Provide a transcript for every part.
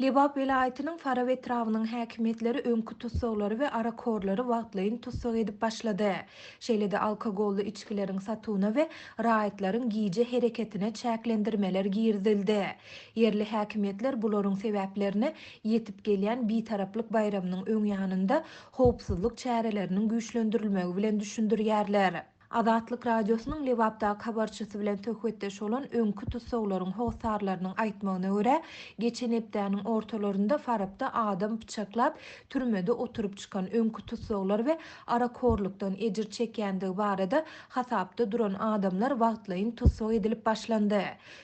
Lebap welaýatynyň Farap etrabynyň häkimiýetleri öňki tussaglary we arakhorlary wagtlaýyn tussag edip başlady. Şeýle-de alkogolly içgileriň satuwyna we raýatlaryň gije hereketine çäklendirmeler girizildi. Ýerli häkimiýetler bularyň sebäplerini ýetip gelýän Bitaraplyk baýramynyň öň ýanynda howpsuzlyk çäreleriniň güýçlendirilmegi bilen düşündirýärler. Azatlyk Radiosynyň Lebapdaky habarçysy bilen söhbetdeş bolan öňki tussaglaryň hossarlarynyň aýtmagyna görä, geçen hepdäniň ortalarynda Farapda adam pyçaklap, türmede oturyp çykan öňki tussaglar we arakhorlukdan ejir çekýändigi barada hasapda duran adamlar wagtlaýyn tussag edilip başlandy.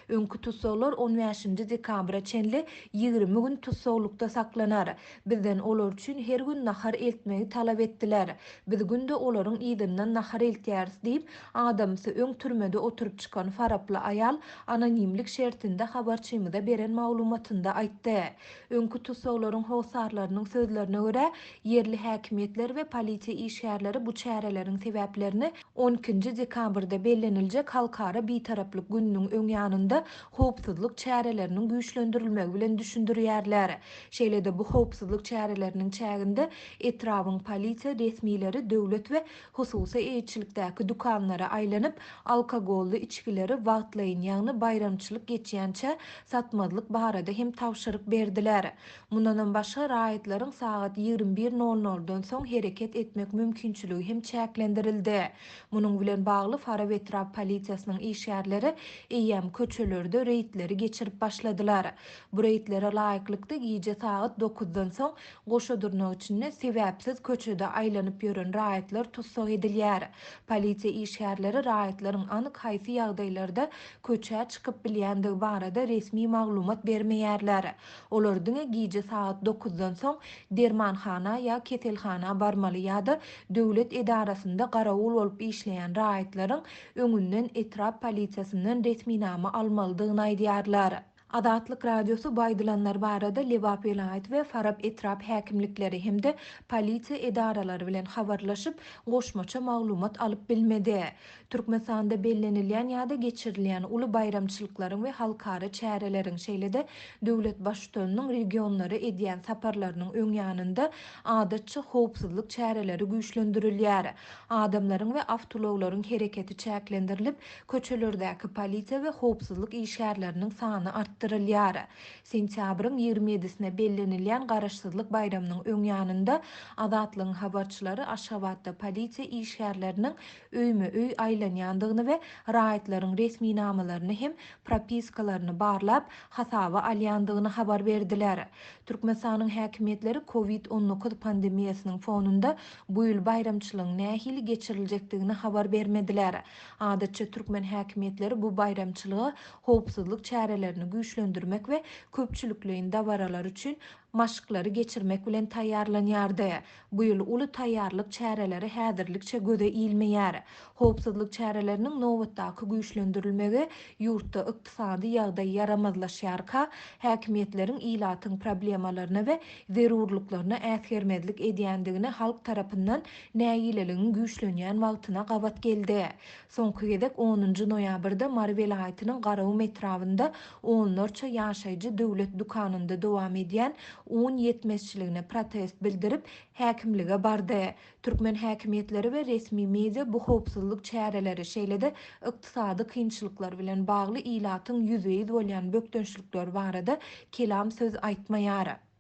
Öňki tussaglar on bäşinji dekabra çenli 20 gün tussaglykda saklanar. Bizden olar üçin her gün nahar eltmegi talap etdiler. Biz günde olaryň yzyndan nahar eltýäris diýip, adamsy öň türmede oturyp çykan faraply aýal anonimlik şertinde habarçymyza beren maglumatynda aýtdy. Öňki tussaglaryň hossarlarynyň sözlerine görä, ýerli häkimiýetler we polisiýa işgärleri bu çäreleriň sebäplerini on ikinji dekabrda belleniljek Halkara Bitaraplyk gününiň öň ýanynda howpsuzlyk çäreleriniň güýçlendirilmegi bilen düşündirýärler. Şeýle-de bu howpsuzlyk çäreleriniň çäginde etrabyň polisiýa resmileri döwlet we hususy eýeçilikdäki dükanlara aýlanyp, alkogolly içgileri wagtlaýyn, ýagny baýramçylyk geçýänçä satmazlyk barada hem tabşyryk berdiler. Mundanam başga, raýatlaryň sagat 21 nol noldan soň hereket etmek mümkinçiligi hem çäklendirildi. Munuň bilen bagly Farap etrap polisiýasynyň işgärleri eýýäm köçelerde reýdleri geçirip başladylar. Bu reýdlere laýyklykda, gije sagat dokuzdan soň goşa dyrnak içinde sebäpsiz köçede aýlanyp ýören raýatlar tussag edilýär. Polisiýa işgärleri raýatlaryň anyk haýsy ýagdaýlarda köçä çykyp bilýändigi barada resmi maglumat bermeýärler. Olar diňe gije sagat dokuzdan soň dermanhana ýa keselhana barmaly ýa-da döwlet edarasynda garawul bolup işleýän raýatlaryň öňünden etrap polisiýasyndan resminama almalydygyny aýdýarlar. Azatlyk Radiosy bu aýdylanlar barada Lebap welaýat we Farap etrap häkimlikleri hem-de polisiýa edaralary bilen habarlaşyp, goşmaça maglumat alyp bilmedi. Türkmenistanda bellenilýän ýa-da geçirilýän uly baýramçylyklaryň we halkara çäreleriň, şeýle-de döwlet Baştutanynyň regionlara edýän saparlarynyň öň ýanynda adatça howpsuzlyk çäreleri güýçlendirilýär. Adamlaryň we awtoulaglaryň hereketi çäklendirilip, köçelerdäki polisiýa we howpsuzlyk işgärleriniň sany artdyrylýar. Sentýabryň 27-sine bellenilýän Garaşsyzlyk baýramynyň öň ýanynda Azatlygyň habarçylary Aşgabatda polisiýa işgärleriniň öýme-öý aýlanýandygyny we raýatlaryň resminamalaryny hem propiskalaryny barlap, hasaba alýandygyny habar berdiler. Türkmenistanyň häkimiýetleri Covid 19 pandemiýasynyň fonunda bu ýyl baýramçylygyň nähili geçiriljekdigini habar bermediler. Adatça türkmen häkimiýetleri bu baýramçylyga howpsuzlyk çärelerini güýçlendirmek we köpçülikleýin dabaralar üçin maşklary geçirmek bilen taýýarlanýardy. Bu ýyl uly taýýarlyk çäreleri häzirlikçe göze ilmeýär. Howpsuzlyk çäreleriniň nobatdaky güýçlendirilmegi ýurtda ykdysady ýagdaý ýaramazlaşýarka, häkimiýetleriň ilatyň problemalaryna we zerurlyklaryna äsgermezlik edýändigini halk tarapyndan nägileligiň güýçlenýän wagtyna gabat geldi. Soňky gezek onunjy noýabrda Mary welaýatynyň Garagum etrabynda onlarça ýaşaýjy döwlet dükanynda dowam edýän un ýetmezçiligine protest bildirip, häkimlige bardy. Türkmen häkimiýetleri we resmi media bu howpsuzlyk çäreleri, şeýle-de ykdysady kynçylyklar bilen bagly ilatyň ýüzbe-ýüz bolýan bökdençlikleri barada kelam söz aýtmaýar.